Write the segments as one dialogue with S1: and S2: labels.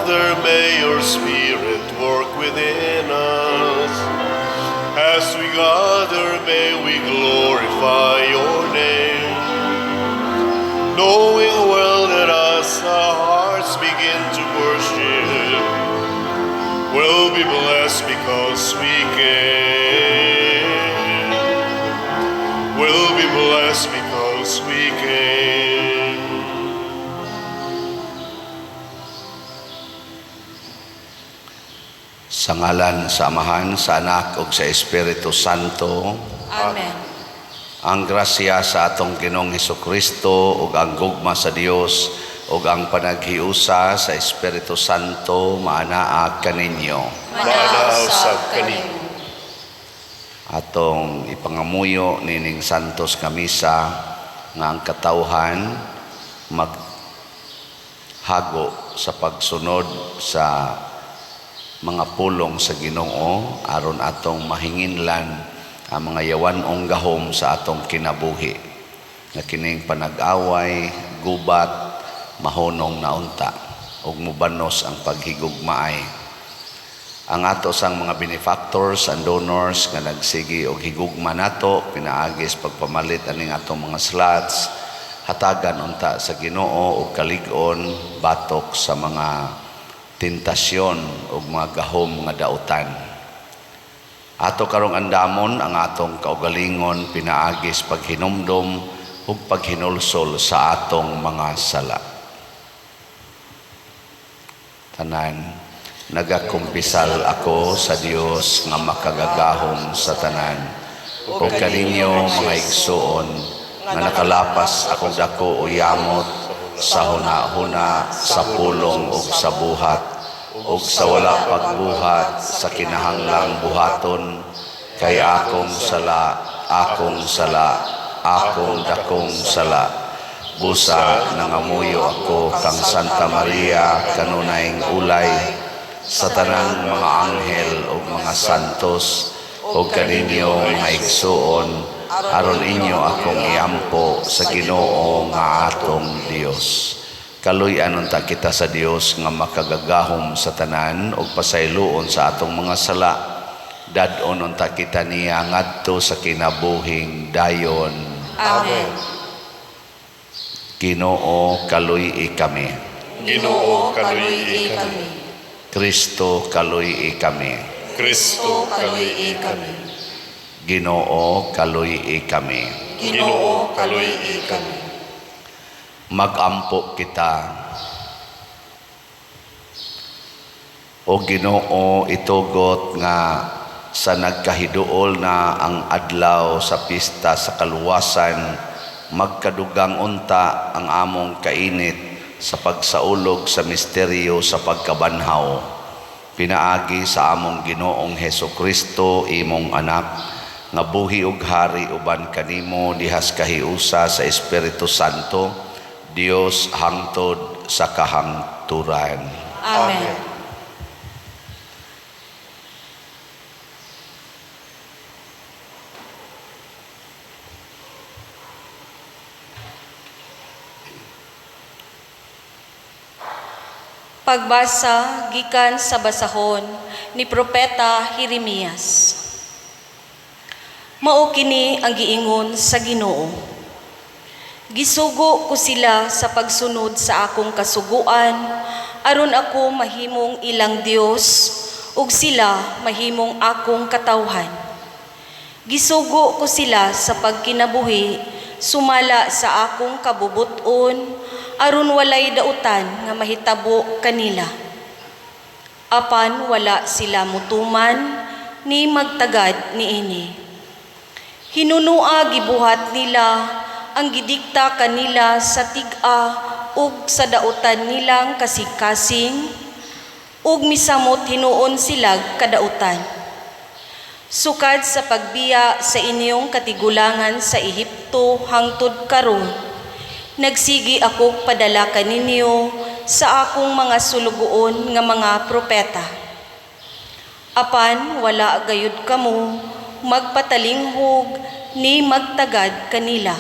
S1: gather, may your Spirit work within us. As we gather, may we glorify your name. Knowing well that as our hearts begin to worship, we'll be blessed because we came. We'll be blessed because we came.
S2: Sa ngalan sa Amahan, sa Anak ug sa Espiritu Santo.
S3: Amen.
S2: Ang grasya sa atong Ginoong Hesukristo ug ang gugma sa Dios ug ang panaghiusa sa Espiritu Santo maanaa kaninyo.
S1: Maanaa usab kanimo.
S2: Atong ipangamuyo nining Santos nga Misa nga ang katawhan maghago sa pagsunod sa mga pulong sa Ginoo aron atong mahinginlan ang mga yawan-ong gahom sa atong kinabuhi nga kining panag-away, gubat, mahunong na unta ug mubanos ang paghigugmaay. Ang ato sang mga benefactors and donors nga nagsigi og higugma nato pinaagis pagpamalit aning atong mga slots, hatagan unta sa Ginoo og kalig-on batok sa mga tentasyon ug mga gahom nga dautan. Ato karong andamon ang atong kaugalingon pinaagis paghinumdom ug paghinulsol sa atong mga sala. Tanan, nagakumpisal ako sa Dios nga makagagahom sa tanan ug kaninyo mga igsuon nga nakalapas akong dako o yamot sa huna-huna, sa pulong ug sa buhat ug sa wala pagbuhat sa kinahanglang buhaton, kay akong sala, akong sala, akong dakong sala. Busa nangamuyo ako kang Santa Maria kanunayng ulay, sa tanang mga anghel ug mga santos ug kaninyo mga igsuon, aron inyo akong iampo sa Ginoo nga atong Dios. Kaluy-an unta kita sa Dios nga makagagahom sa tanan ug pasayloon sa atong mga sala. Dad-on unta kita niya ngadto sa kinabuhing dayon.
S3: Amen.
S2: Ginoo, kaluy-i kami.
S1: Ginoo, kaluy-i kami.
S2: Kristo, kaluy-i kami.
S1: Kristo, kaluy-i kami.
S2: Ginoo, kaluy-i kami.
S1: Ginoo, kaluy-i kami.
S2: Magampo kita. O Ginoo, itugot nga sa nagkahiduol na ang adlaw sa pista sa kaluwasan, magkadugang unta ang among kainit sa pagsaulog sa misteryo sa pagkabanhaw. Pinaagi sa among Ginoong Hesukristo, imong anak, nga buhi ug hari uban kanimo dihas kahiusa sa Espiritu Santo, Dios hangtod sa kahangturan.
S3: Amen. Pagbasa gikan sa basahon ni Propeta Jeremias. Mao kini ang giingon sa Ginoo. Gisugo ko sila sa pagsunod sa akong kasuguan aron ako mahimong ilang Dios ug sila mahimong akong katawhan. Gisugo ko sila sa pagkinabuhi sumala sa akong kabubuton aron walay dautan nga mahitabo kanila. Apan wala sila mutuman ni magtagad niini. Hinunua gibuhat nila ang gidikta kanila sa tig-a ug sa dautan nilang kasing-kasing, ug misamot hinuon sila kadautan. Sukad sa pagbiya sa inyong katigulangan sa Ehipto hangtod karon, nagsigi ako padala kaninyo sa akong mga sulugoon nga mga propeta. Apan wala gayud kamo magpatalinghog ni magtagad kanila.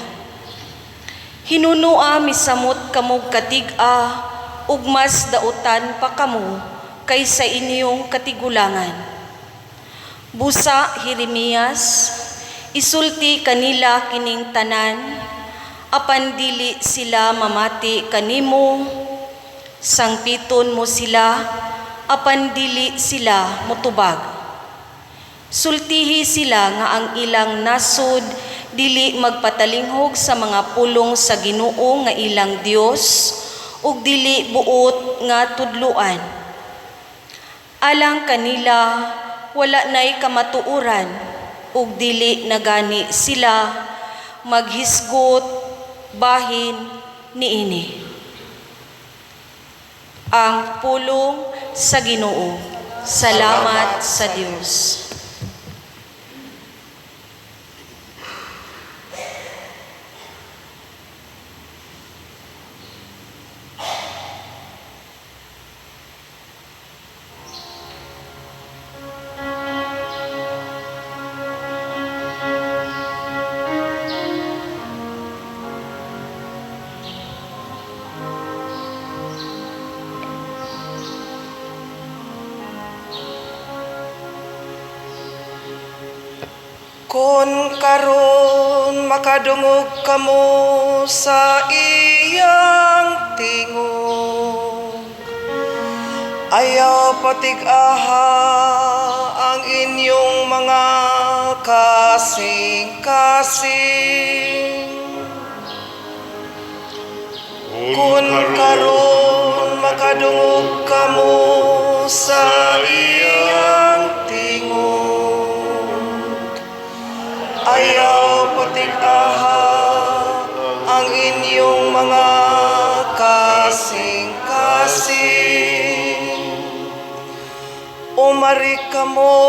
S3: Hinunua misamot kamog katig-a ug mas dautan pa kamo kaysa inyong katigulangan. Busa, Jeremias, isulti kanila kining tanan, apan dili sila mamati kanimo. Sangpiton mo sila, apan dili sila motubag. Sultihi sila nga ang ilang nasod dili magpatalinghog sa mga pulong sa Ginoo nga ilang Dios ug dili buot nga tudluan. Alang kanila wala nay kamatuoran ug dili na gani sila maghisgot bahin niini. Ang pulong sa Ginoo. Salamat sa Dios.
S4: Kon karon makadungog kamo sa iyang tingog, ayaw patig-aha ang inyong mga kasing-kasing. Kun karon makadungog kamo sa iyang tingog, ayaw patig-aha ang inyong mga kasing-kasing. Umari kamo,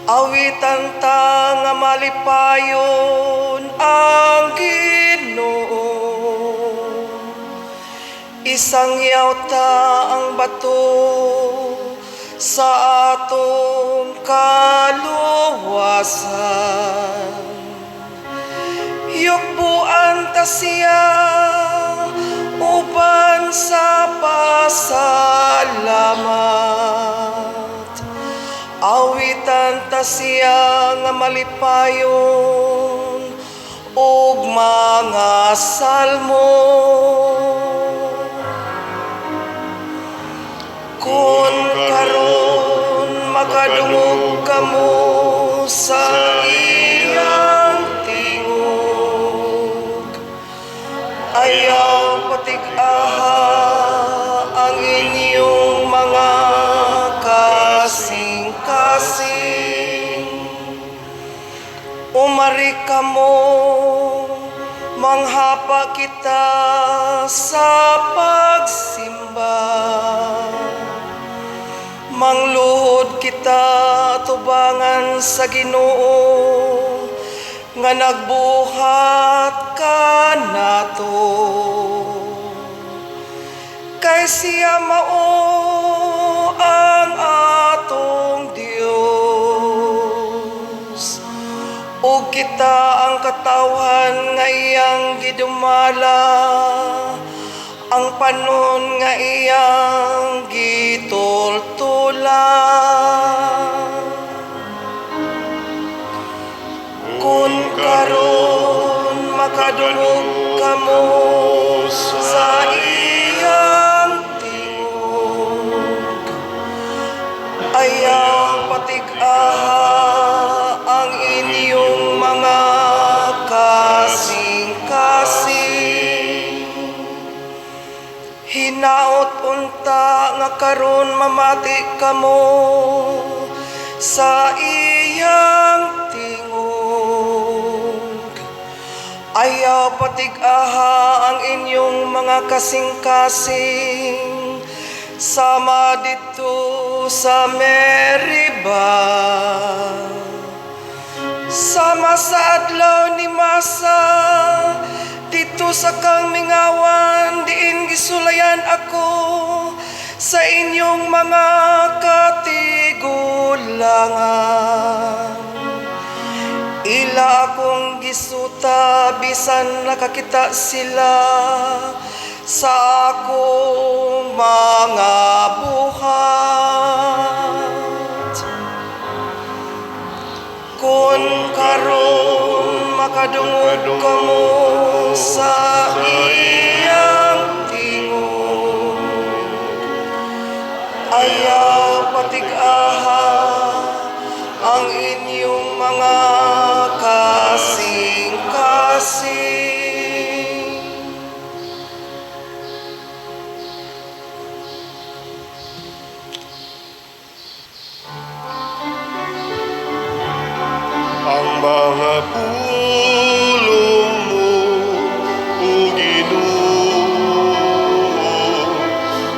S4: awitan ta nga malipayon ang Ginoo. Isangyaw ta ang bato sa atong kaluwasan. Yukbuan ta siya uban sa pasalamat. Awitan ta siya nga malipayon ug mga salmo. Kun karon makadungog kamo sa iyang tingog, ayaw patig-aha ang inyong mga kasing-kasing. Umari kamo, manghapa kita sa pagsimba. Mangluhod kita tubangan sa Ginoo nga nagbuhat kanato. Kay siya mao ang atong Dios, ug kita ang katawhan nga iyang gidumala, ang panon nga iyang gitultulan. Kun karon makadungog kamo sa iyang tingog, ayaw patig-aha ang inyong mga kasing-kasing. Hinaot unta nga karon mamati kamo sa iyang tingog. Ayaw patig-aha ang inyong mga kasing-kasing sama dito sa Meriba, sama sa adlaw ni Masa dito sa kang mingawan, diin gisulayan ako sa inyong mga katigulangan. Ila akong gisuta bisan nakakita sila sa akong mga buhat. Kung karon makadungog kamo sa iyang tingog, ayaw patig-aha ang inyong mga kasing-kasing.
S1: Ang mga pulong mo, O Ginoo,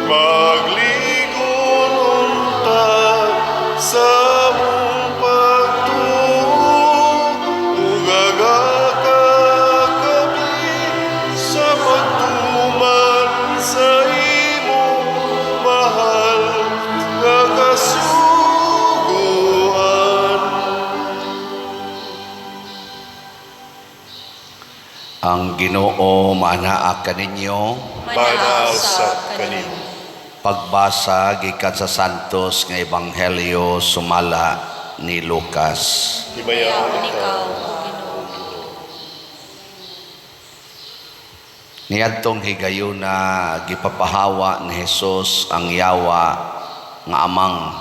S1: magligon unta sa among pagtuo, ug agaka kami sa pagtuman sa imong mahal nga kasuguan.
S2: Ang Ginoo manaa kaninyo.
S1: Manaa usab kanimo.
S2: Pagbasa gikan sa Santos nga Ebanghelyo sumala ni Lucas.
S1: Himayaon
S3: Himayaon
S1: ikaw,
S3: ikaw, O Ginoo.
S2: Niadtong higayuna, gipapahawa ni Jesus ang yawa nga amang,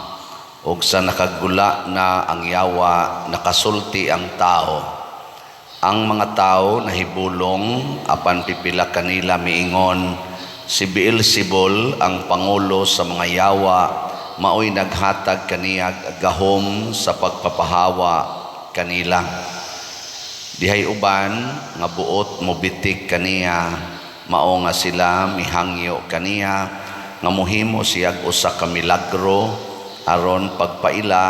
S2: ug sa nakagula na ang yawa, nakasulti ang tao. Ang mga tao nahibulong, apan pipila kanila miingon, "Si Beelzebul, ang pangulo sa mga yawa, maoy naghatag kaniyag gahom sa pagpapahawa kanila." Dihay uban nga buot mobitik kaniya, mao nga sila mihangyo kaniya nga mohimo siyag usa ka milagro aron pagpaila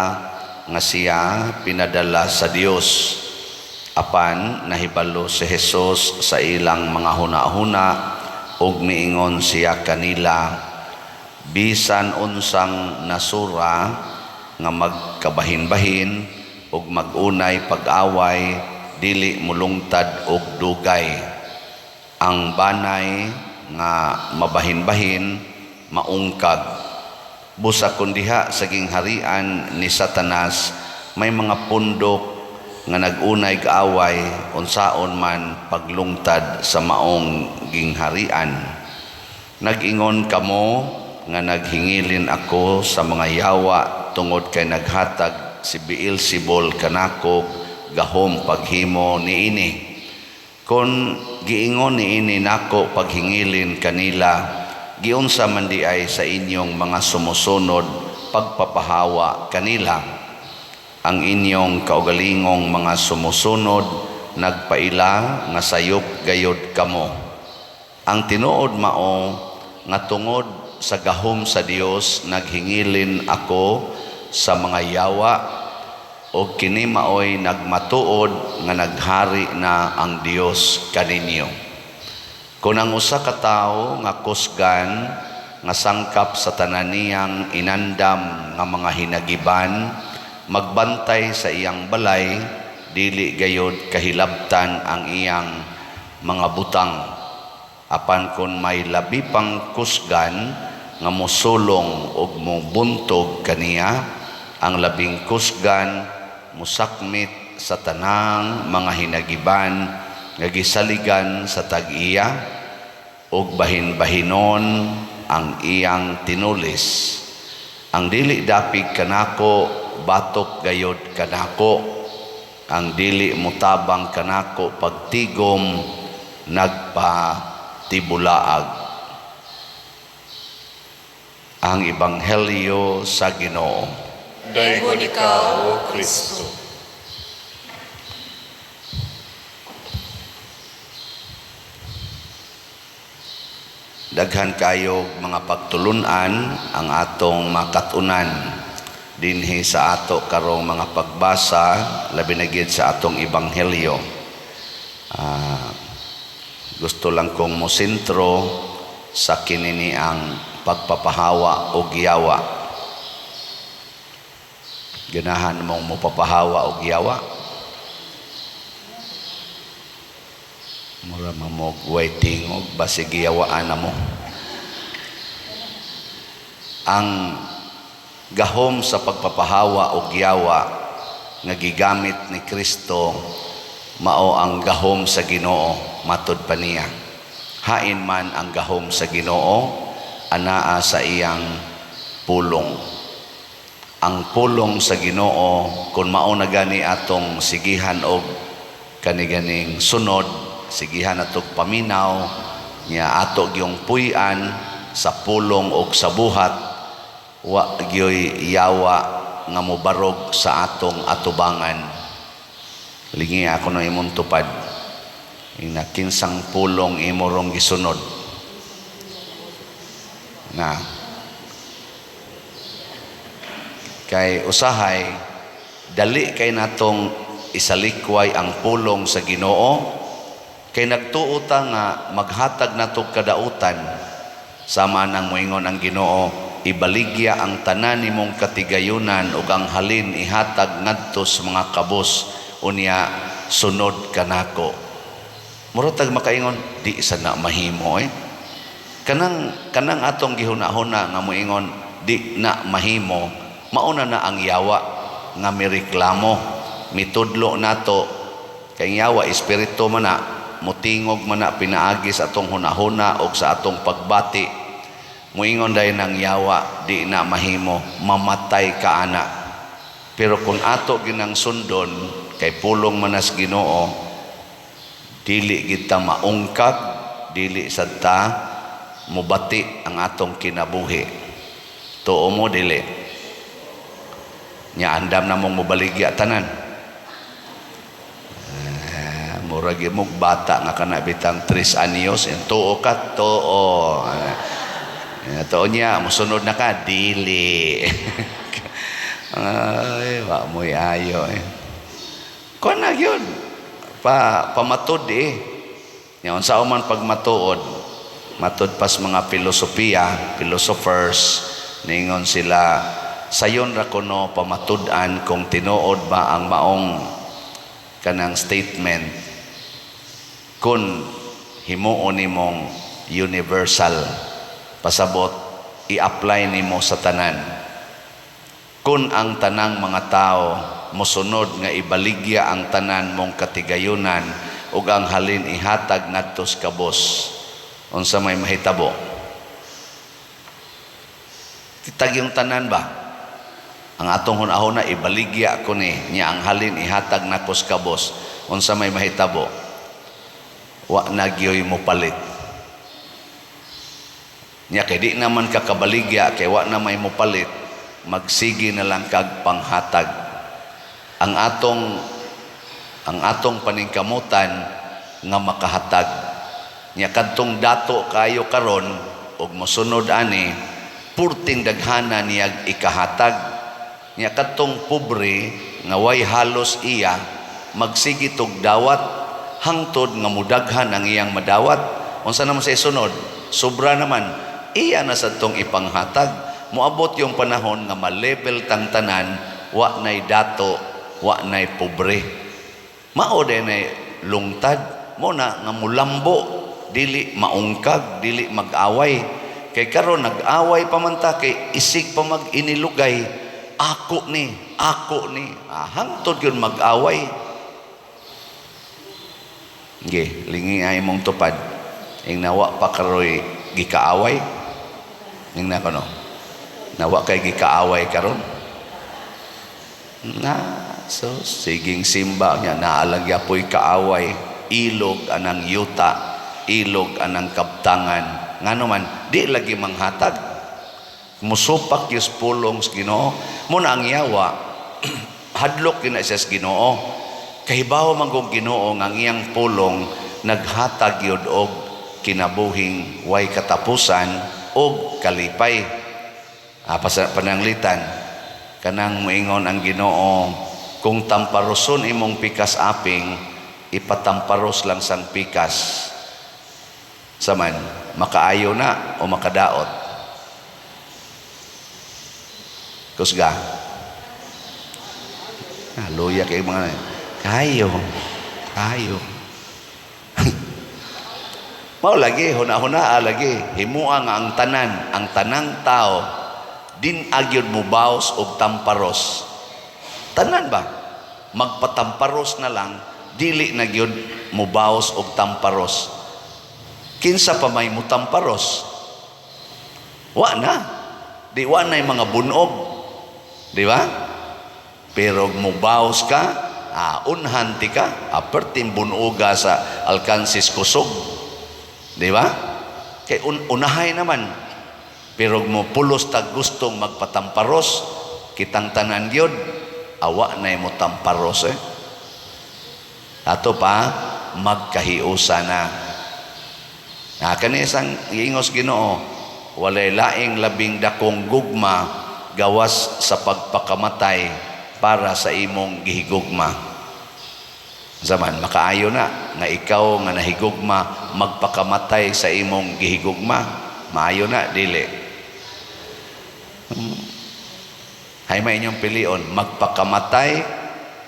S2: nga siya pinadala sa Dios. Apan nahibalo si Jesus sa ilang mga hunahuna ug miingon siya kanila, "Bisan unsang nasura nga magkabahin-bahin ug mag-unay pag-away, dili mulungtad og dugay. Ang banay nga mabahin-bahin maungkag. Busa kun diha sa gingharian ni Satanas may mga pundok nga nag-unay gaaway, unsaon man paglungtad sa maong gingharian? Nag-ingon kamo nga naghingilin ako sa mga yawa tungod kay naghatag si Beelzebul kanako gahom paghimo niini. Kon giingon niini nako paghingilin kanila, giunsa man di ay sa inyong mga sumusunod pagpapahawa kanila? Ang inyong kaugalingong mga sumusunod nagpaila nga sayop gayod kamo. Ang tinuod mao nga tungod sa gahom sa Dios naghingilin ako sa mga yawa, og kini maoy nagmatuod nga naghari na ang Dios kaninyo. Kung ang usa ka tawo nga kusgan nga sangkap sa tanan niyang inandam nga mga hinagiban magbantay sa iyang balay, dili gayod kahilabtan ang iyang mga butang. Apan kon may labi pang kusgan nga mosulong og mobuntog kaniya, ang labing kusgan mosakmit sa tanang mga hinagiban nga gisaligan sa tag-iya, ug bahin-bahinon ang iyang tinulis. Ang dili dapig kanako, batok gayod kanako. Ang dili mutabang kanako pagtigom, nagpatibulaag." Ang Ebanghelyo sa Ginoo.
S1: Daygon ikaw, O Kristo.
S2: Daghan kayo mga pagtulunan ang atong makatunan dinhi sa ato karong mga pagbasa, labi na gid sa atong ebanghelyo. Gusto lang kong mosentro sa kinini ang pagpapahawa og yawa. Ganahan mong mopapahawa og yawa? Mura mamog way tingog, basig giyawaan na mo. Ang gahom sa pagpapahawa o giyawa nga gigamit ni Kristo mao ang gahom sa Ginoo, matod pa niya. Hain man ang gahom sa Ginoo? Anaa sa iyang pulong. Ang pulong sa Ginoo, kung mao na gani atong sigihan og kaniganing sunod, sigihan atog paminaw niya, ato gyung puy-an sa pulong og sa buhat, wa gyoy yawa nga mobarog sa atong atubangan. Lingi ako ng imong tupad. Ina, kinsang pulong imo rong gisunod na? Kay usahay dali kay natong isalikway ang pulong sa Ginoo, kay nagtuo ta nga maghatag nato kadautan. Sama nang moingon ang Ginoo, "Ibaligya ang tanan nimong katigayunan ug ang halin ihatag ngadto sa mga kabos, unya sunod kanako." Mura tag makaingon, "Di sa na mahimo eh." Kanang atong gihuna-huna nga moingon di na mahimo, mauna na ang yawa nga mireklamo, mitudlo nato, kay yawa espiritu man na, mutingog man na pinaagi sa atong hunahuna o sa atong pagbati. Muingon dayon ang yawa, "Di na mahimo, mamatay ka ana." Pero kung ato ginang sundon kay pulong manas Ginoo, dili kita maungkag, dili sad ta mubati ang atong kinabuhi. Tuo mo, dili? Nya andam na mong mobaligya tanan? Ah, murag imong bata nga kana bitang 3 anyos. Tuo ka? Tuo. Ah, tuo niya, musunod na ka? Dili. Ay, wa mo'y ayo eh. Kuan na yun. Pamatod eh. Nya unsa man pagmatuod? Matud pas mga filosofiya, philosophers, ningon sila, sayon ra kuno pamatud-an kung tinuod ba ang maong kanang statement kung himuon nimong universal, pasabot i-apply nimo sa tanan. Kung ang tanang mga tao mosunod nga ibaligya ang tanan mong katigayunan ug ang halin ihatag ngadto sa kabos, unsa may mahitabo? Kitag yung tanan ba? Ang atong hunahuna, ibaligya ko ni niya, ang halin ihatag nako sa kabos, unsa may mahitabo? Wa na gyoy mo palit niya, kay di naman ka kabaligya, kay wa na may mopalit, magsige na lang kag panghatag. Ang atong paningkamutan nga makahatag niya, kadtong dato kayo karon ug mosunod ani, purting daghana niyag ikahatag niya. Kadtong pobre nga way halos iya, magsige tog dawat hangtod nga mudaghan ang iyang madawat. Unsa naman sa isunod? Sobra naman, iya na sa tong ipanghatag. Moabot yung panahon nga ma-level tang tanan, wa nay dato, wa nay pobre. Mao din nay lungtad mo na nga mulambo, dili maungkag, dili mag-away. Kay karon nag-away pa man ta kay isig pa mag inilugay, ako ni, ako ni. Ah, hangtod yun mag-away. Ge, lingi ay imong tupad. Ing nawa pa karoy gikaaway. Ing na kono. Nawa kay gikaaway karon. Na, so siging simba niya naalang yapoy kaaway, ilog anang yuta, ilog anang kabtangan. Ngano man di lagi manghatag. Musupak yus pulong sa Ginoo. Muna ang yawa hadlok yun na siya sa Ginoo. Kahibaw man kong Ginoo nga ang iyang pulong naghatag yun og kinabuhing way katapusan og kalipay. Ah, pananglitan kanang moingon ang Ginoo, kung tamparoson imong pikas aping, ipatamparos lang sang pikas. Saman makaayo na o makadaot? Kusga. Ah, luya kay mga kayo kayo. Mao lagi, huna-huna lagi, himua nga ang tanan, ang tanang tao din agyod mo baos og tamparos. Tanan ba? Magpatamparos na lang, dili na gyud mo baos og tamparos. Kinsa pa may mutamparos? Wa na. Di wa na yung mga bunog. Di ba? Pero mubaos ka, unhan ti ka, perting bunoga sa alkansis kusog. Di ba? Kay unahay naman. Pero mo pulos tag gustong magpatamparos, kitang tanan gyud, awa na mo tamparos eh. Ato pa, magkahiusa na. Na kani isang giingos Ginoo, walay laing labing dakong gugma gawas sa pagpakamatay para sa imong gihigugma. Zaman makaayo na nga ikaw nga nahigugma magpakamatay sa imong gihigugma, maayo na dili. Hay may inyong pilion, magpakamatay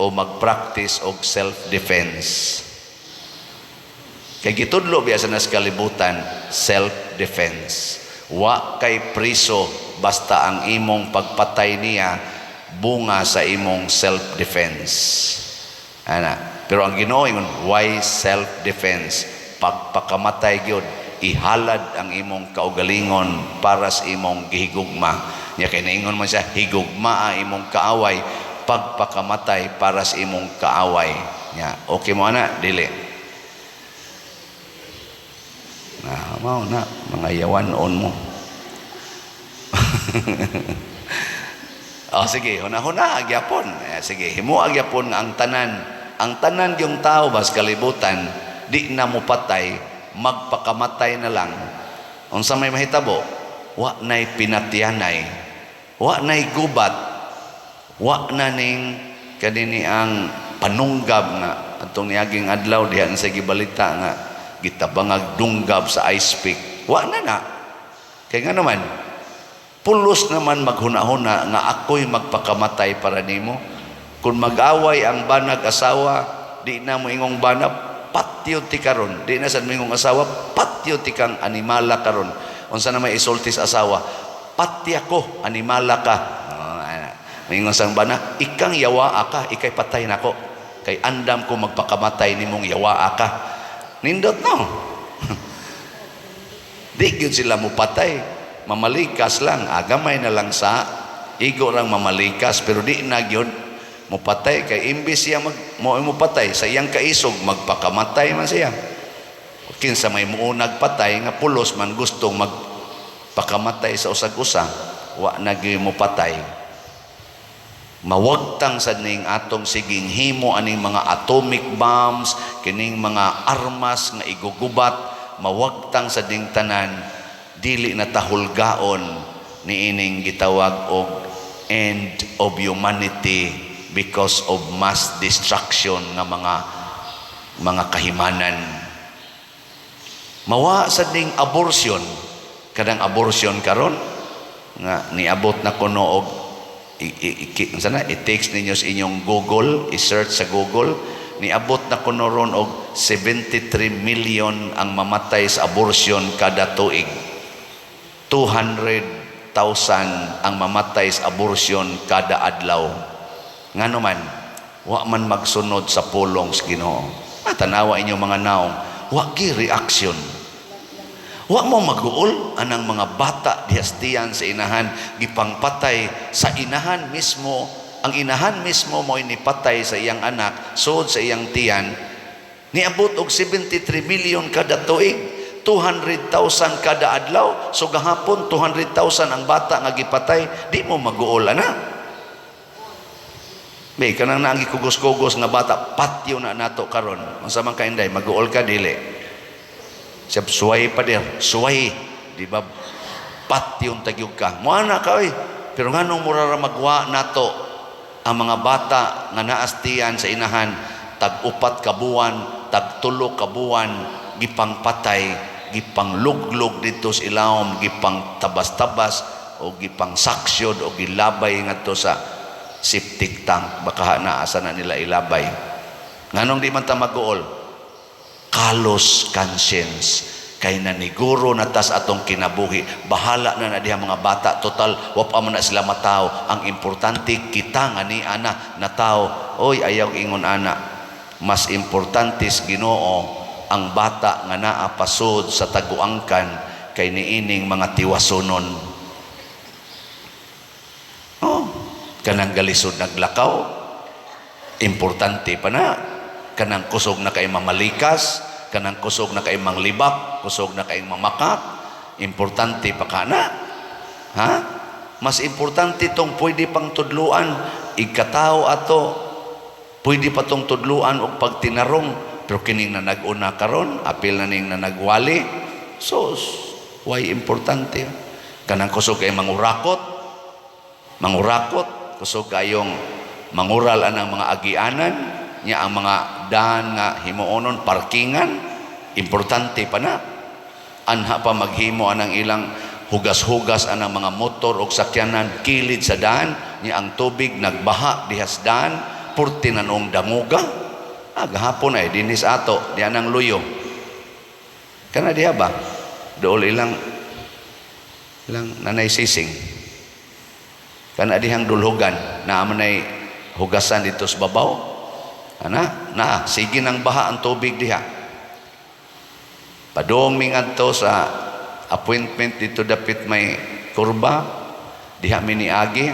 S2: o magpractice og self-defense. Kay gitudlo biya sa nas kalibutan, self-defense. Wa kay priso basta ang imong pagpatay niya bunga sa imong self-defense. Ana, pero ang Ginoo ingon, why self-defense? Pagpakamatay gyud, ihalad ang imong kaugalingon para sa imong gihigugma. Nya kay naingon man siya, higugma ang imong kaaway, pagpakamatay para sa imong kaaway. Nya, okay mo ana? Dili. Na, mao na, mga yawan-on mo. O sige, huna-huna gyapon. Eh, sige, himua gyapon nga ang tanan yung tao bas kalibutan, di na mo patay, magpakamatay na lang. Unsa may mahitabo? Wa nay pinatyanay, wa nay gubat, wa na ning kanini ang panunggab nga atong niaging adlaw diha sa gibalita nga gitabangag dunggab sa ice pick. Wa na na. Kay nga naman, pulos naman maghuna-huna nga ako'y magpakamatay para nimo. Kung mag-away ang banag asawa, di na mo ingong banag, patyo ti karon. Di na sad mo ingong asawa, patyo ti kang animala karon. Unsa na may isulti sa asawa, pati ako, animala ka. Oh, ana. Moingon sang bana, ikang yawaa ka, ikay patay nako. Kay andam ko magpakamatay nimong yawaa ka. Nindot no. Di gyud sila mo patay. Mamalikas lang, agamay na lang sa igo rang mamalikas, pero di na gyud mopatay kay imbis siya mag mo mopatay sa iyang kaisog magpakamatay man siya. Kinsa may muunag patay nga pulos man gustong magpakamatay sa usag-usa, wa na gyud mopatay. Mawagtang sad ning atong siging himo aning mga atomic bombs, kining mga armas nga igugubat, mawagtang sa ding tanan, dili na tahulgaon niining gitawag og end of humanity because of mass destruction nga mga kahimanan. Mawa sa ding abortion, kadang abortion karon nga niabot na kuno og unsa na, i-text ninyo sa inyong Google, i-search sa Google, niabot na kuno ron og 73 million ang mamatay sa abortion kada tuig. 200,000 ang mamatay sa abortion kada adlaw. Ngano man, wa man magsunod sa pulong sa Ginoo. Tanawa inyong mga naong, wa gi reaction. Wa mo maguol anang mga bata dihastiyan sa inahan, gipangpatay sa inahan mismo. Ang inahan mismo mo inipatay sa iyang anak, sud sa iyang tiyan. Niabot og 73 million kada tuig, 200,000 kada adlaw. So gahapon 200,000 ang bata nga gipatay, di mo maguol ana. May kanang naangi kugos-kugos nga bata, patyo na nato karon. Unsa man ka inday, maguol ka dili? Siyab, suway pa dir, suway, di ba? Patyon tagyog ka. Muana ka oy. Pero nganong mura ra magwa nato ang mga bata nga naastiyan sa inahan, tag-upat ka buwan, tag-tulo ka buwan, gipangpatay, gipangluglog dito sa ilawom, gipang tabas-tabas o gipang saksyod o gilabay ngadto sa septic tank, baka na asa na nila ilabay. Nganong di man ta maguol? Callous conscience. Kay naniguro na tas atong kinabuhi. Bahala na na diha mga bata, total wa pa man na sila matawo. Ang importante kita nga ni ana na tao. Oy, ayaw ingon ana. Mas importante sa Ginoo ang bata nga naa pasod sa taguangkan kay niining mga tiwasonon. Oh, kanang galisod naglakaw, importante pa na. Kanang kusog na kay mamalikas, kanang kusog na kay manglibak, kusog na kay mamakak, importante pa ka na. Ha? Mas importante tong pwede pang tudluan, ikatao ato, pwede pa tong tudluan og pagtinarong, pero kining na nag-una karon, apil na ning na nagwali, so why importante? Kanang kusog kay mangurakot, mangurakot, kusog kayong mangural anang mga agianan, nya ang mga daan nga himuonon parkingan, importante pa na. Anha pa maghimo anang ilang hugas-hugas anang mga motor og sakyanan kilid sa daan, nya ang tubig nagbaha dihas daan, purti na noong danguga. Ah, gahapon ay dinis ato diyan ang luyo. Kana diha ba? Dool ilang ilang nanay sising. Kana dihang dulhugan naa man hugasan dito sa babaw. Ana, na sige nang baha ang tubig diha. Padong mingadto sa appointment dito dapit may kurba diha mi niagi.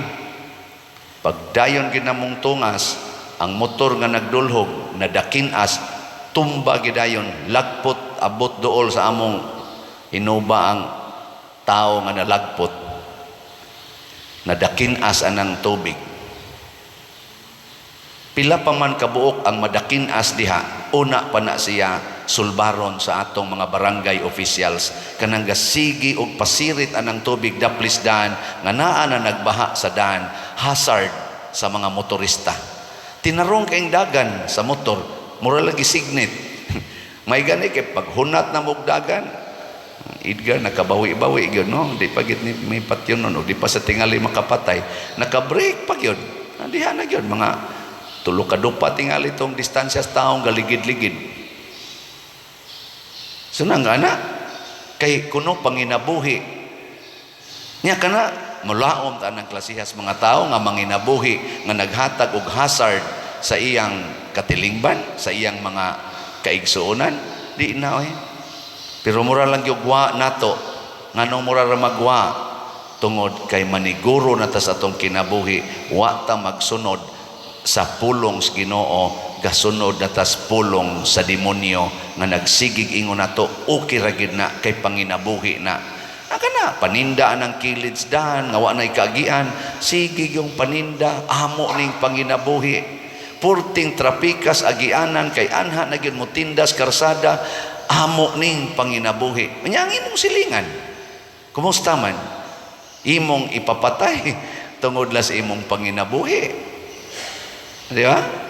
S2: Pagdayon ginamong tungas, ang motor nga nagdulhog nadakinas, tumba gidayon, lagpot abot dool sa among inuba ang tao nga nalagpot. Nadakinas anang tubig. Pila pa man kabuok ang madakinas diha, una pa na siya sulbaron sa atong mga barangay officials kanang gasigi og pasirit anang tubig daplis daan nga naa na nagbaha sa daan, hazard sa mga motorista. Tinarong kayong dagan sa motor, mura lagi signit. May gani kay paghunat na mog dagan, Edgar nakabawi-bawi gyud, no, di pa gid ni may patyon no, di pa sa tingali makapatay, naka-brake pa gyud. Ah, diha na gyud mga tulo ka dupa tingali tong distansya sa taong galigid-ligid. So nang ana kay kuno panginabuhi nya kana mulaom ta ng klasihas mga tao nga manginabuhi nga naghatag og hazard sa iyang katilingban, sa iyang mga kaigsuonan, di na oy. Pero mura lang gyud wa nato. Nganong mura ra magwa? Tungod kay maniguro na ta sa atong kinabuhi, wa ta magsunod sa pulong sa Ginoo, gasunod na tas pulong sa demonyo nga nagsigig ingon nato okay ra gyud na kay panginabuhi na. Aka na paninda ang kilid dan nga wa nay kaagian, sige yung paninda, amo ning panginabuhi. Purting trapikas agianan kay anha na gyud mo tindas karsada, amo ning panginabuhi. Nya ang imong silingan, kumusta man imong ipapatay tungod la sa imong panginabuhi, di ba?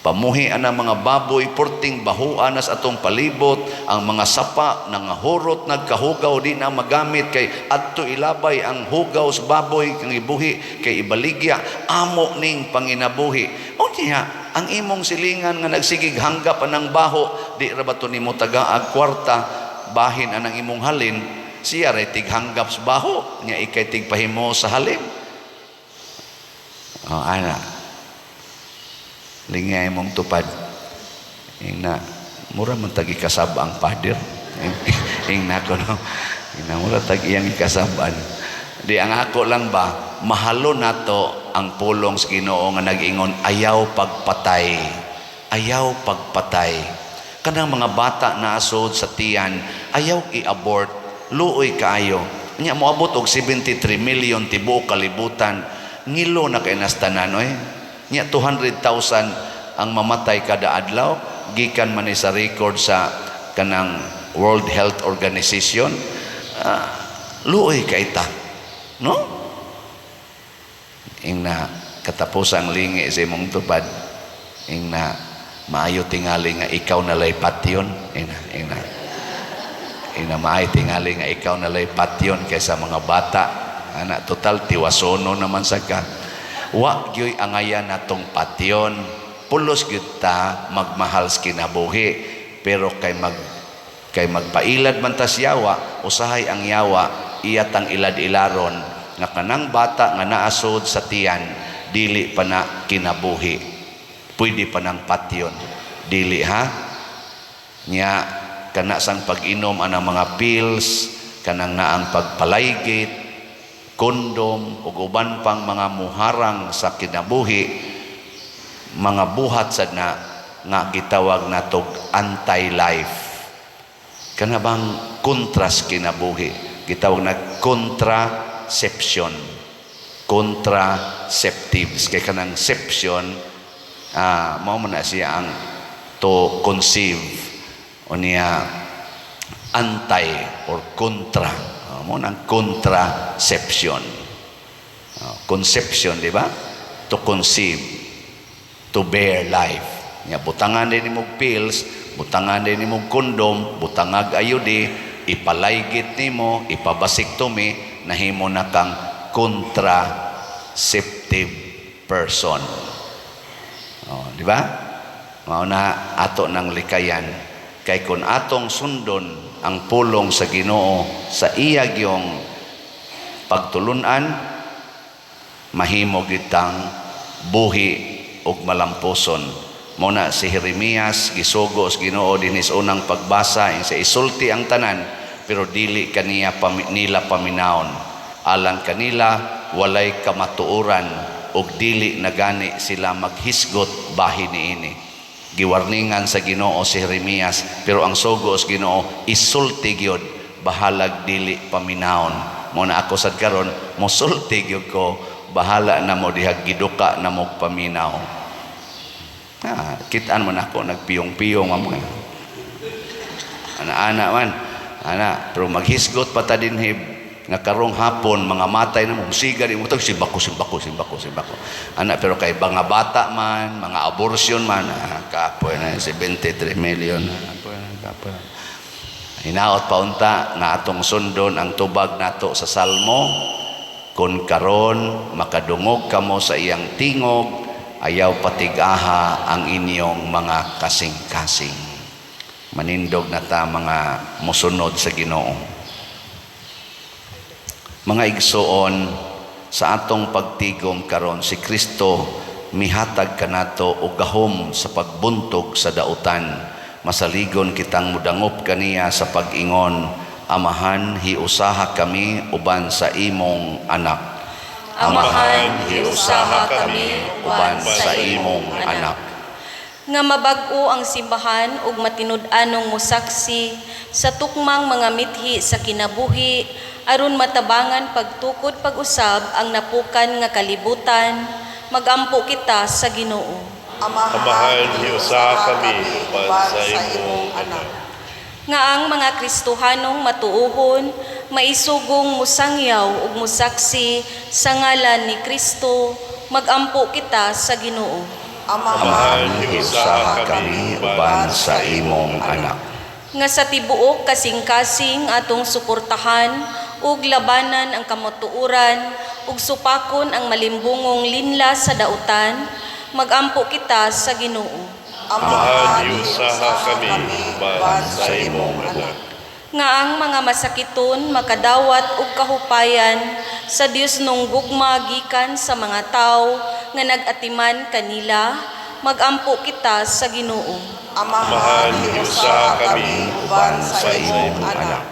S2: Pamuhi ang mga baboy, purting bahuan nas atong palibot, ang mga sapa, nangahurot, nagkahugaw, di na magamit, kay adto ilabay ang hugaw sa baboy, kang ibuhi, kay ibaligya, amo ning panginabuhi. O niya, ang imong silingan nga nagsigig hanggap anang baho, di ra ba to nimo tagaag kwarta, bahin anang imong halin, siya ray tighanggap sa baho, nya ikay tigpahimo sa halin. O, ana. Lingay mong tupad. Ing na, mura man tagi kasab ang pader. Ing na ko no. Ing na mura tag iyang ikasaban. Di ang ako lang ba, mahalo nato ang pulong sa Ginoo nga nag-ingon, ayaw pagpatay. Ayaw pagpatay. Kanang mga bata na asod sa tiyan, ayaw i-abort. Luoy kaayo. Nya moabot og 73 million tibuok kalibutan. Ngilo na kay nastanan oy. Nya 200,000 ang mamatay kada adlaw gikan man ni sa record sa kanang World Health Organization. Luoy kay ta. No? Ing na katapos ang lingi sa imong tupad. Ing na maayo tingali nga ikaw nalay patyon. Ing na, ing na. Ing na maayo tingali nga ikaw nalay patyon kaysa mga bata. Ana, total tiwasono naman sa ka. Wa gyoy angayan natong patyon. Pulos gyud ta magmahal sa kinabuhi, pero kay mag Kay magpailad man tas yawa, usahay ang yawa iya tang ilad-ilaron nga kanang bata nga naasod sa tiyan dili pa na kinabuhi. Pwede pa nang patyon. Dili ha? Nya kana sang pag-inom anang mga pills, kanang naang pagpalaygit, kondom ug uban pang mga muharang sa kinabuhi, mga buhat sad na nga gitawag natog anti-life. Kana bang kontras kinabuhi, gitawag na contraception, contraceptives, kay kanang ception, mao man na siya ang to conceive. Unya anti or contra, mo nang contraception. Conception, di ba? To conceive, to bear life. Nya butangan din nimo pills, butangan din nimo kondom, butangag IUD, ipalaygit nimo, ipabasectomy, nahimo na kang contraceptive person. Oh, di ba? Mao na ato nang likayan, kay kun atong sundon ang pulong sa Ginoo sa iya gyong pagtulunan, mahimo gitang buhi ug malampuson. Mo na si Jeremias gisugo sa Ginoo dinhi sa unang pagbasa sa isulti ang tanan, pero dili kaniya nila paminawon. Alang kanila walay kamatuoran ug dili nagani sila maghisgot bahin niini. Giwarningan sa Ginoo si Jeremias, pero ang sugo sa Ginoo, isulti gyud bahalag dili paminawon. Mo na ako sad karon mosulti gyud ko, bahala na mo dihag giduka na mo paminaw. Kitaan man ako nagpiyong-piyong mo. Ana-ana man. Ana, pero maghisgot pa ta dinhi nga karong hapon mga matay na mo siga di mo tag simbako, simbako, simbako, simbako. Ana, pero kay mga bata man, mga abortion man, kapoy na 73 million. Kapoy na, kapoy na. Hinaot pa unta nga atong sundon ang tubag nato sa Salmo: "Kun karon makadungog kamo sa iyang tingog, ayaw patigaha ang inyong mga kasing-kasing." Manindog na ta, mga musunod sa Ginoo. Mga igsoon, sa atong pagtigom karon, si Kristo mihatag kanato og gahom sa pagbuntog sa dautan. Masaligon kitang mudangop kaniya sa pag-ingon, "Amahan, hiusaha kami uban sa imong anak."
S3: Amahan, hiusaha kami
S2: uban sa imong anak.
S3: Nga mabag-o ang simbahan ug matinud-anong mosaksi sa tukmang mga mithi sa kinabuhi aron matabangan pagtukod pag-usab ang napukan nga kalibutan, magampo kita sa Ginoo.
S1: Amahan, hiusaha kami uban sa imong anak.
S3: Nga ang mga Kristohanong matuohon maisugong musangyaw ug musaksi sa ngalan ni Kristo, magampo kita sa Ginoo.
S1: Amahan, hiusaha kami
S2: uban sa imong anak.
S3: Nga sa tibuok kasing-kasing atong suportahan ug labanan ang kamatuoran ug supakon ang malimbungong linlas sa dautan, magampo kita sa Ginoo.
S1: Amahan, hiusaha kami uban sa imong anak.
S3: Nga ang mga masakiton makadawat og kahupayan sa Dios nung gugma gikan sa mga tawo nga nag-atiman kanila, magampo kita sa Ginoo.
S1: Amahan, hiusaha kami
S2: uban sa imong anak.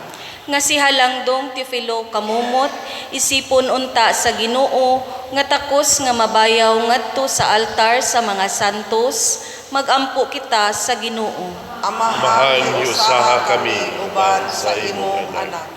S3: Nga si Halangdong Teofilo Camomot isipon unta sa Ginoo nga takos nga mabayaw ngadto sa altar sa mga santos, magampo kita sa Ginoo.
S1: Amahan, hiusaha kami uban sa imong anak.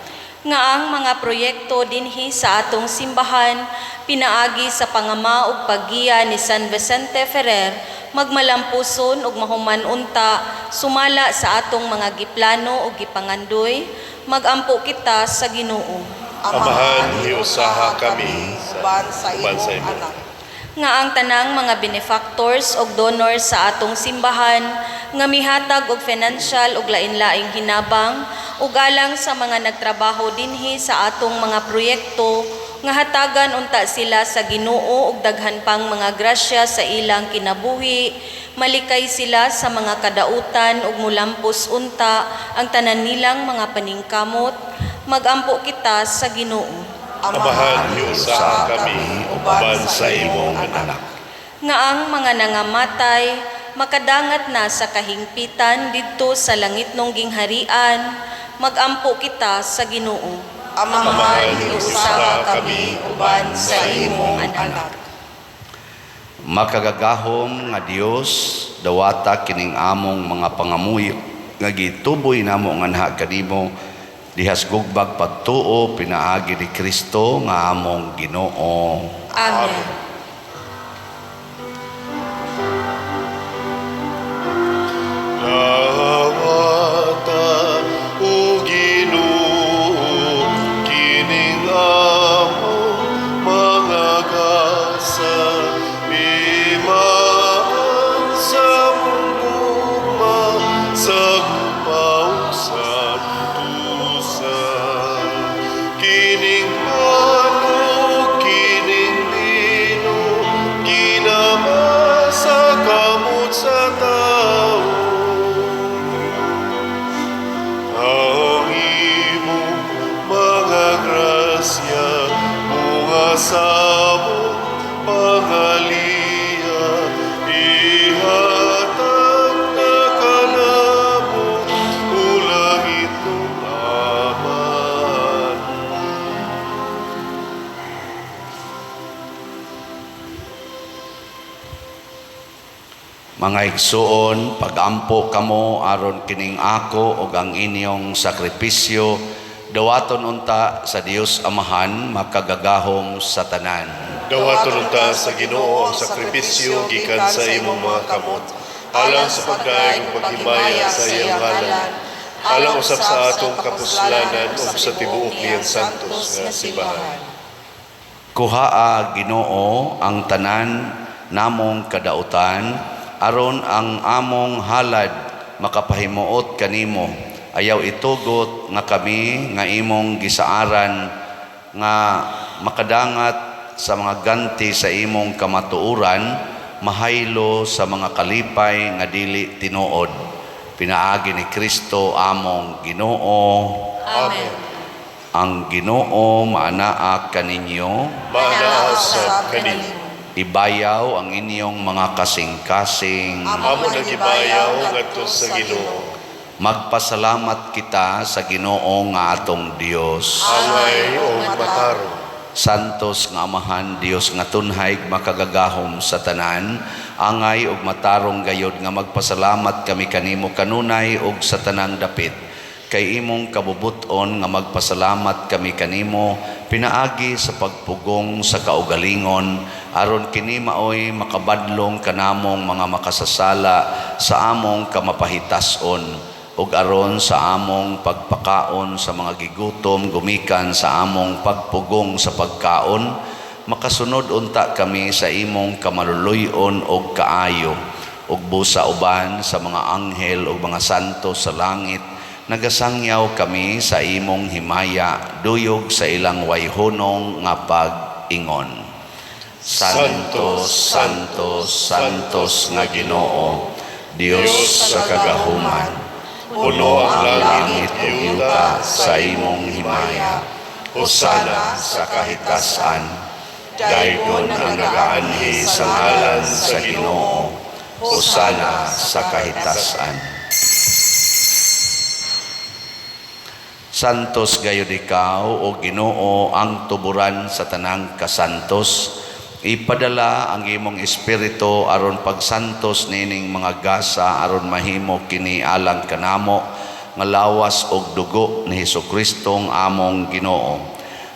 S3: Nga ang mga proyekto dinhi sa atong simbahan pinaagi sa pangama ug paggiya ni San Vicente Ferrer magmalampuson ug mahuman unta sumala sa atong mga giplano ug gipangandoy, magampo kita sa Ginoo.
S1: Amahan, hiusaha kami
S4: uban sa
S1: uban sa
S4: imong
S1: imong
S4: anak.
S3: Nga ang tanang mga benefactors ug donors sa atong simbahan nga mihatag og financial ug lain-laing hinabang ug alang sa mga nagtrabaho dinhi sa atong mga proyekto nga hatagan unta sila sa Ginoo og daghan pang mga grasya sa ilang kinabuhi, malikay sila sa mga kadautan ug mulampos unta ang tanan nilang mga paningkamot, magampo kita sa Ginoo.
S1: Amahan, hiusaha kami uban sa imong anak.
S3: Nga ang mga nangamatay makadangat na sa kahingpitan didto sa langitnong gingharian, magampo kita sa Ginoo.
S4: Amahan, hiusaha kami uban sa imong anak.
S2: Makagagahom nga Dios, dawata kining among mga pangamuyo nga gituboy namo nganha kanimo dihas gugbag pagtuo pinaagi ni Kristo nga among Ginoo.
S3: Amen.
S1: Dawata o Ginoo kining among mga gasa, imaan sa gugma sa gupaw sa tusa. Kining pano, kining bino, ginama sa kamot sa tao. Ang imong mga grasya, mga sabong pangaliya, ihatag na kanamo, o langit ng Amahan.
S2: Mga igsuon, pagampo kamo aron kining ako ug ang inyong sakripisyo dawaton unta sa Dios Amahan makagagahom sa tanan.
S1: Dawaton unta sa Ginoo ang sakripisyo gikan sa imong mga kamot, alang sa pagdaig ug paghimaya sa iyang ngalan, alang usab sa atong kapuslanan ug sa tibuok niyang santos nga simbahan.
S2: Kuhaa Ginoo ang tanan namong kadautan aron ang among halad makapahimuot kanimo. Ayaw itugot nga kami nga imong gisaaran nga makadangat sa mga ganti sa imong kamatuoran, mahaylo sa mga kalipay nga dili tinuod. Pinaagi ni Kristo among Ginoo.
S3: Amen.
S2: Ang Ginoo maanaa kaninyo.
S1: Maanaa sab kanimo.
S2: Ibayaw ang inyong mga kasing-kasing.
S1: Amo nagibayaw ngadto sa Ginoo.
S2: Magpasalamat kita sa Ginoo nga atong Dios.
S1: Angay og matarong.
S2: Santos nga Amahan, Dios nga tunhay makagagahom sa tanan, angay ug matarong gayod nga magpasalamat kami kanimo kanunay ug sa tanang dapit. Kay imong kabubut-on nga magpasalamat kami kanimo pinaagi sa pagpugong sa kaugalingon, aron kini maoy makabadlong kanamong mga makasasala sa among kamapahitason, ug aron sa among pagpakaon sa mga gigutom gumikan sa among pagpugong sa pagkaon, makasunod unta kami sa imong kamaluluy-on og kaayo, ug busa uban sa mga anghel ug mga santo sa langit nagasangyaw kami sa imong himaya duyog sa ilang wayhunong nga pag-ingon. Santo, Santo, Santos nga Ginoo, Dios sa kagahuman,
S1: Puno ang langit
S2: ug yuta sa imong himaya. Hosana sa kahitasan. Dayon ang nagaanhi sa ngalan sa Ginoo. Hosana sa kahitasan. Santos gayud ikaw o Ginoo, ang tuburan sa tanang kasantos. Ipadala ang imong espiritu aron pagsantos nining mga gasa aron mahimo kini alang kanamo nga lawas og dugo ni Hesukristo among Ginoo.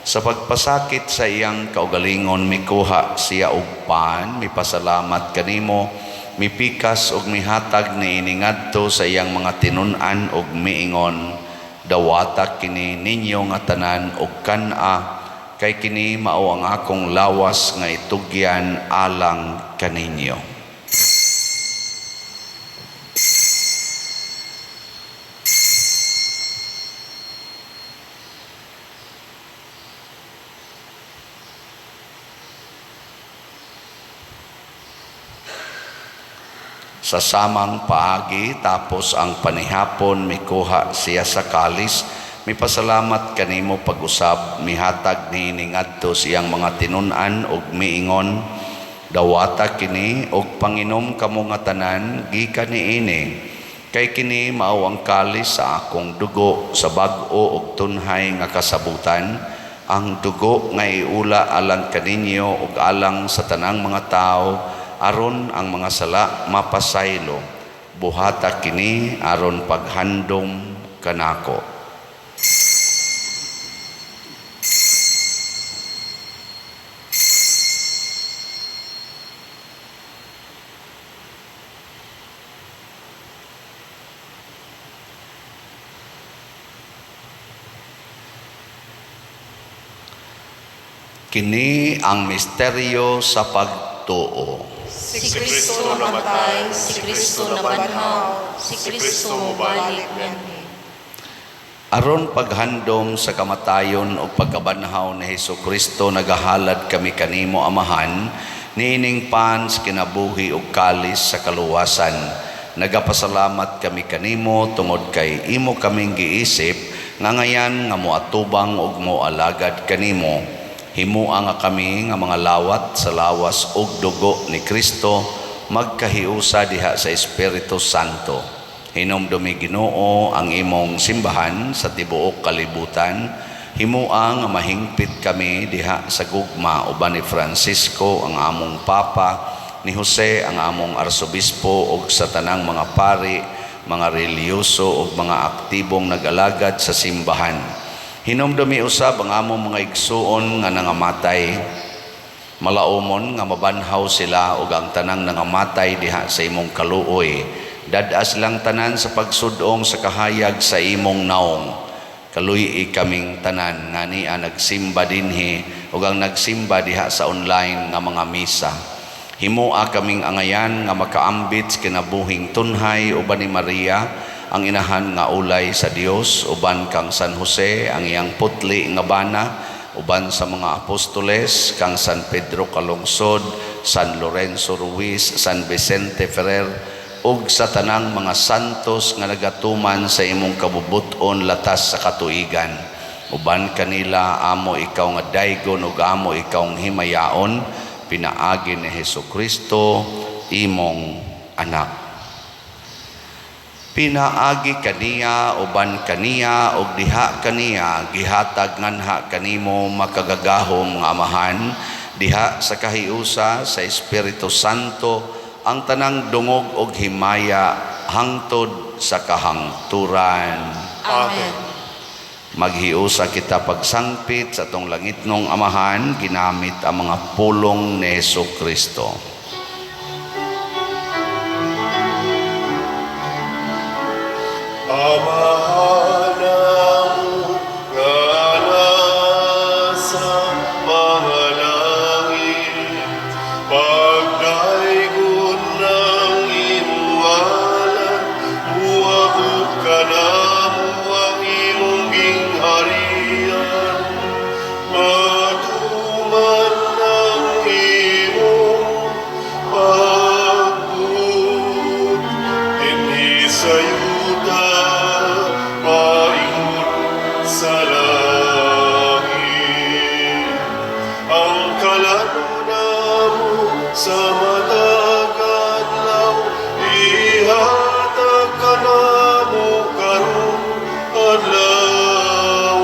S2: Sa pagpasakit sa iyang kaugalingon, mikuha siya og pan, mipasalamat kanimo, mipikas og mihatag niini ngadto sa iyang mga tinun-an og miingon, dawata kini ninyo nga tanan og kan-a, kay kini mao ang akong lawas nga itugyan alang kaninyo. Sa samang paagi, tapos ang panihapon, mikuha siya sa kalis, mipasalamat kanimo pag-usab, mihatag niini ngadto sa iyang mga tinun-an ug miingon, "Dawata kini ug panginom kamo nga tanan gikan niini, kay kini mao ang kalis sa akong dugo sa bag-o ug tunhay nga kasabutan, ang dugo nga iula alang kaninyo ug alang sa tanang mga tawo aron ang mga sala mapasaylo. Buhata kini aron paghandom kanako." Kini ang misteryo sa pagtuo.
S4: Si Kristo namatay,
S3: si Kristo nabanhaw, si Kristo mobalik nianhi.
S2: Aron paghandom sa kamatayon o pagkabanhaw ni Hesus Kristo, nagahalad kami kanimo, Amahan, niining pan sa kinabuhi ug kalis sa kaluwasan. Nagapasalamat kami kanimo tungod kay imo kaming giisip nga ngayan nga moatubang ug moalagad kanimo. Himua nga kami nga mga lawat sa lawas ug dugo ni Kristo magkahiusa diha sa Espiritu Santo. Hinumdumi, Ginoo, ang imong simbahan sa tibuok kalibutan. Himua nga mahingpit kami diha sa gugma uban ni Francisco ang among Papa, ni Jose ang among Arsobispo ug sa tanang mga pari, mga relihiyoso ug mga aktibong nag-alagad sa simbahan. Hinumdumi usab ang among mga igsuon nga nangamatay, malaumon nga mabanhaw sila ug ang tanang nangamatay diha sa imong kaluoy. Dad-a silang tanan sa pagsudong sa kahayag sa imong naong. Kaluy-i kaming tanan nga nia nagsimba dinhi ug ang nagsimba diha sa online nga mga misa. Himua kaming angayan nga makaambit sa kinabuhing tunhay uban ni Maria, ang inahan nga ulay sa Dios, uban kang San Jose, ang iyang putli nga bana, uban sa mga apostoles, kang San Pedro Calungsod, San Lorenzo Ruiz, San Vicente Ferrer, ug sa tanang mga santos nga nagatuman sa imong kabubut-on latas sa katuigan. Uban kanila amo ikaw nga daygon ug amo ikaw himayaon, pinaagi ni Hesus Kristo imong anak. Pinaagi kaniya, uban kaniya ug diha kaniya, gihatag nganha kanimo, makagagahom nga Amahan, diha sa kahiusa sa Espiritu Santo, ang tanang dungog ug himaya hangtod sa kahangturan.
S3: Amen.
S2: Maghiusa kita pagsangpit sa atong langitnong Amahan ginamit ang mga pulong ni Hesus Kristo.
S1: Amahan namo nga nasa mga langit, pagdaygon ng imong ngalan, muabot kanamo ang imong gingharian, matuman ang imong pagbuot dinhi sa yuta paingon sa langit. Ang kalan-on namo sa matag adlaw ihatag kanamo karon adlaw.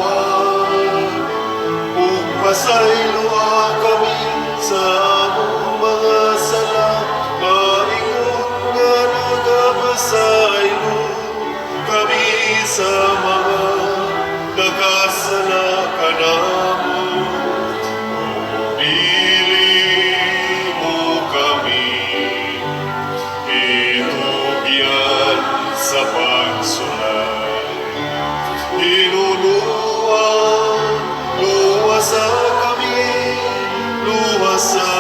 S1: Ug pasayloa kami sa among mga sala, maingon nga nagapasaylo kami sa mga nagkasala kanamo. Dili mo kami itugyan sa pagsulay. Hinunua, luwasa kami, luwasa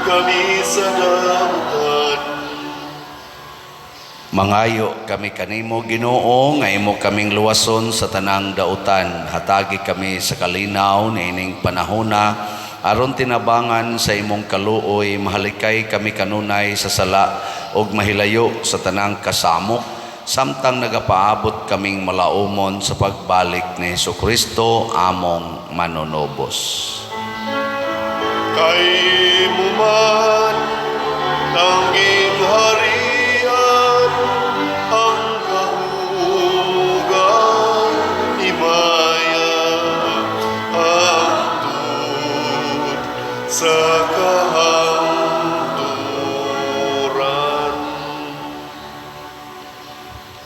S1: kami sa dautan.
S2: Mangayo kami kanimo, Ginoo, nga imo kaming luwason sa tanang dautan. Hatagi kami sa kalinaw niining panahona. Aron tinabangan sa imong kaluoy, mahalikay kami kanunay sa sala ug mahilayo sa tanang kasamok, samtang nagapaabot kaming malaumon sa pagbalik ni Hesukristo among manunubos.
S1: Kay imo man ang gingharian, ang kahugan, himaya, hangtod sa kahangturan.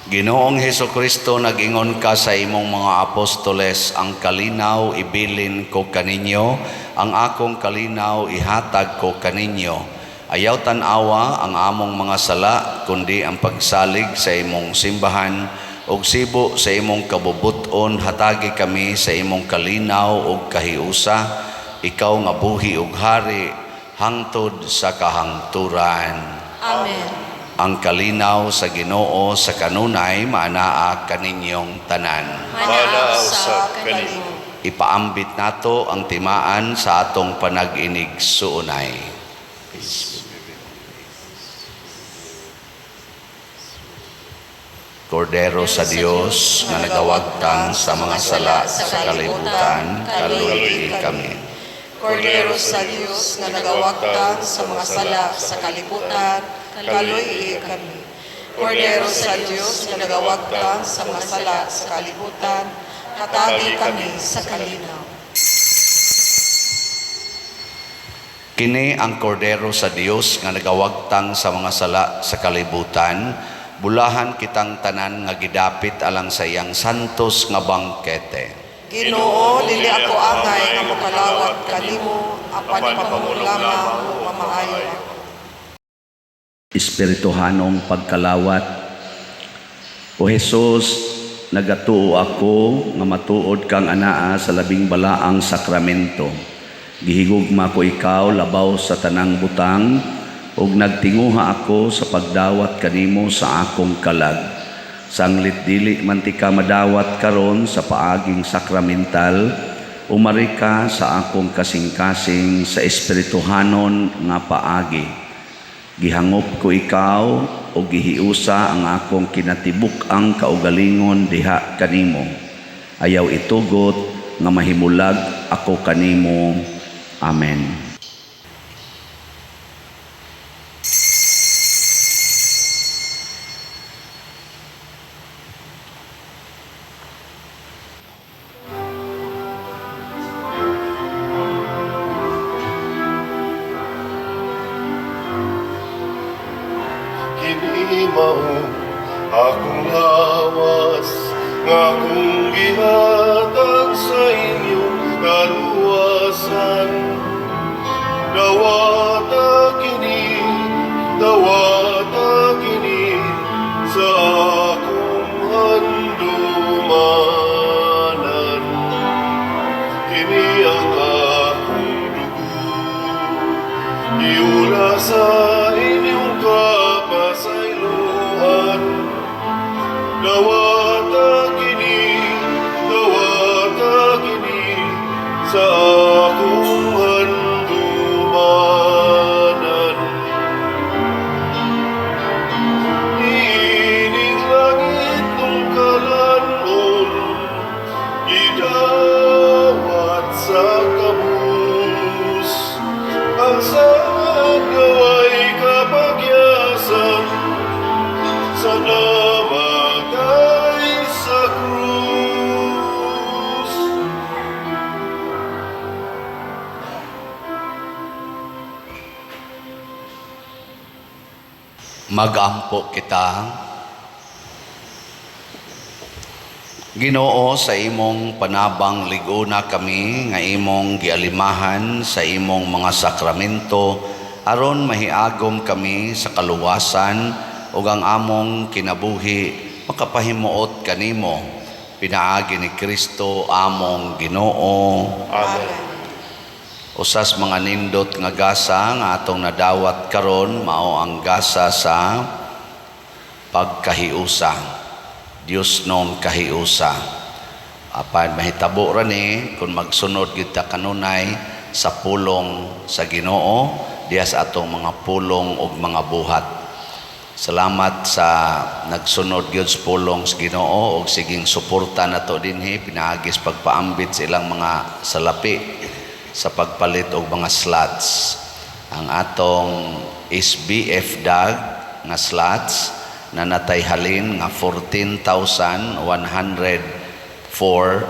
S2: Ginoong Hesukristo, nag-ingon ka sa imong mga apostoles, "Ang kalinaw ibilin ko kaninyo, ang akong kalinaw ihatag ko kaninyo." Ayaw tan-awa ang among mga sala, kundi ang pagsalig sa imong simbahan, ug sibo sa imong kabubut-on hatagi kami sa imong kalinaw ug kahiusa, ikaw nga buhi ug hari hangtod sa kahangturan.
S3: Amen.
S2: Ang kalinaw sa Ginoo sa kanunay maanaa kaninyong tanan.
S1: Manaa usab kanimo.
S2: Ipaambit nato ang timaan sa atong panag-inig-suunay. Peace. Kordero sa Dios nga nagawagtang sa mga sala sa kalibutan, kaluoyi kami.
S4: Kordero sa Dios nga nagawagtang sa mga sala sa kalibutan, kaluoyi kami. Kordero sa Dios nga nagawagtang sa mga sala sa kalibutan, hatagi kami sa kalinaw.
S2: Kini ang kordero sa Dios nga nagawagtang sa mga sala sa kalibutan, bulahan kitang tanan nga gidapit alang sa iyang santos nga bangkete.
S4: Ginoo, dili ako angay nga mokalawat kanimo, apan ipamangkot lamang ug mamaayo ako.
S2: Espirituhanong pagkalawat. O Jesus, nagatuo ako nga matuod kang anaa sa labing balaang sakramento. Gihigugma ko ikaw labaw sa tanang butang ug nagtinguha ako sa pagdawat kanimo sa akong kalag. Sanglit dili man tika madawat karon sa paaging sakramental, umari ka sa akong kasing-kasing sa espirituhanon nga paagi. Gihangop ko ikaw o gihiusa ang akong kinatibuk-ang kaugalingon diha kanimo. Ayaw itugot nga mahimulag ako kanimo. Amen.
S1: Kini mao akong lawas nga akong gihatag sa inyong kaluwasan. Dawata kini, dawata kini sa akong handumanan. Kini ang akong dugo, giula sa inyong kapasayloan. Dawata kini sa akong handumanan. Ining langit tungkalanon, gidawat sa kabus. Ang saad nga way kapagyasan sa namatay sa krus.
S2: Magampo kita. Ginoo, sa imong panabang lig-ona kami nga imong gialimahan sa imong mga sakramento aron mahiagom kami sa kaluwasan ug ang among kinabuhi makapahimuot kanimo pinaagi ni Kristo among Ginoo.
S1: Amen.
S2: Usas mga nindot nga gasa nga atong nadawat karon mao ang gasa sa pagkahiusa. Dios nong kahiusa. Apan mahitabo ra ni kung magsunod kita kanunay sa pulong sa Ginoo diha sa atong mga pulong ug mga buhat. Salamat sa nagsunod gyud sa pulong sa Ginoo ug siging suporta nato dinhi pinaagis pagpaambit sa ilang mga salapi sa pagpalit og mga slots. Ang atong SBF DAG nga slots na natay halin nga 14,104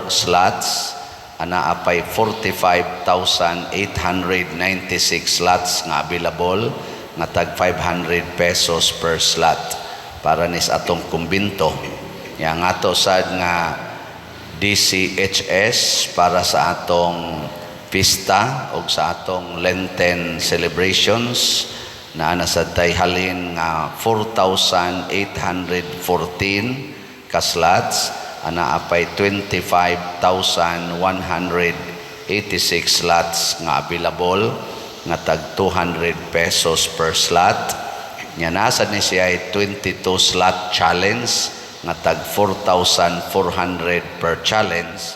S2: slots, anaa pay 45,896 slots nga available nga tag 500 pesos per slot para nis atong kumbinto. Ya, nga ato sad nga DCHS para sa atong pista o sa atong Lenten celebrations, naa na sad tay halin nga 4,814 ka slots, anaa pay 25,186 slots nga available nga tag 200 pesos per slot. Nya nasa ni siya ay 22 slot challenge nga tag 4,400 per challenge,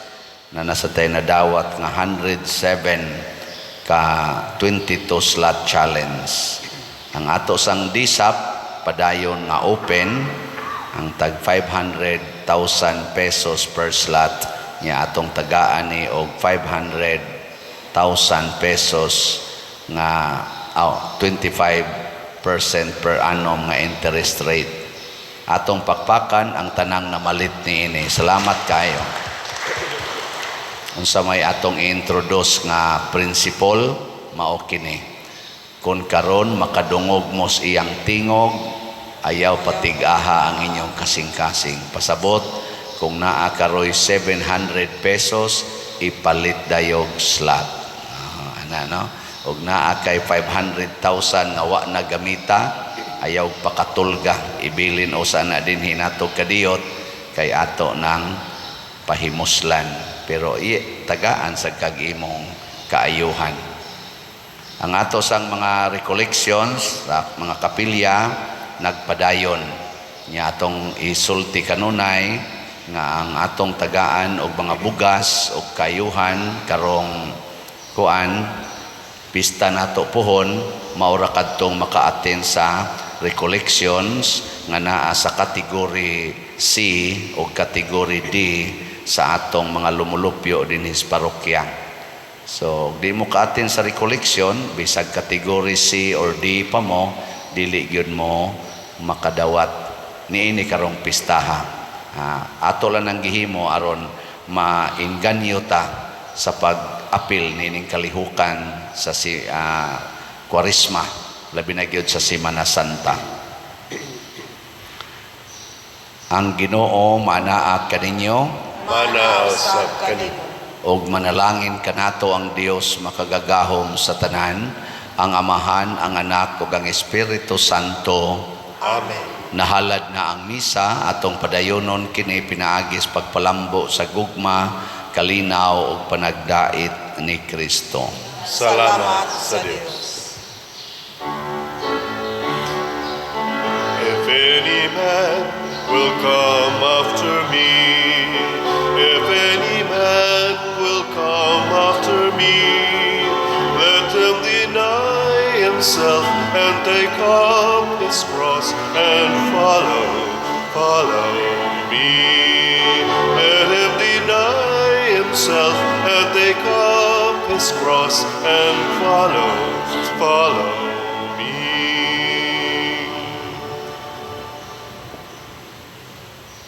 S2: na nasa tayo nadawat nga 107 ka 22 slot challenge. Ang ato sang DSAP padayon nga open, ang tag 500,000 pesos per slot nya atong tagaan ni og 500,000 pesos nga 25% per annum nga interest rate. Atong pakpakan ang tanang namalit niini. Salamat kayo. Unsa may atong i-introduce nga principle, mao kini: kung karon makadungog mo sa iyang tingog, ayaw patig-aha ang inyong kasing-kasing. Pasabot, kung naa karoy 700 pesos, ipalit dayog slot. Ana, no? Og naa kay 500,000 nga wa na gamita, ayaw pakatulga, ibilin o sana din hinato kadiyot kay ato ng pahimuslan, pero i tagaan sa kag imong kaayuhan. Ang ato sang mga recollections sa mga kapilya nagpadayon. Nya atong isulti kanunay nga ang atong tagaan og mga bugas og kayuhan karong kuan pista nato puhon, maura kadtong maka-attend sa recollections nga naa sa category C o category D sa atong mga lumulupyo dinhi sa parokya. So, di mo ka-attend sa recollection, bisag category C or D pa mo, dili gyud mo makadawat niini karong pistaha. Ato lang ang gihimo aron mainganyo ta sa pag-apil niining kalihukan sa si Kwaresma, labi na gyud sa Semana Santa. Ang Ginoo manaa kaninyo.
S1: Mana usab kanimo.
S2: Og manalangin kanato ang Dios makagagahom sa tanan, ang Amahan, ang Anak ug ang Espiritu Santo.
S1: Amen.
S2: Nahalad na ang misa, atong padayonon kini pinaagis pagpalambo sa gugma, kalinaw ug panagdait ni Kristo.
S1: Salamat sa Dios. If any man will come after me, if any man will come after me, let him deny himself and take up his cross and follow, follow me. Let him deny himself and take up his cross and follow, follow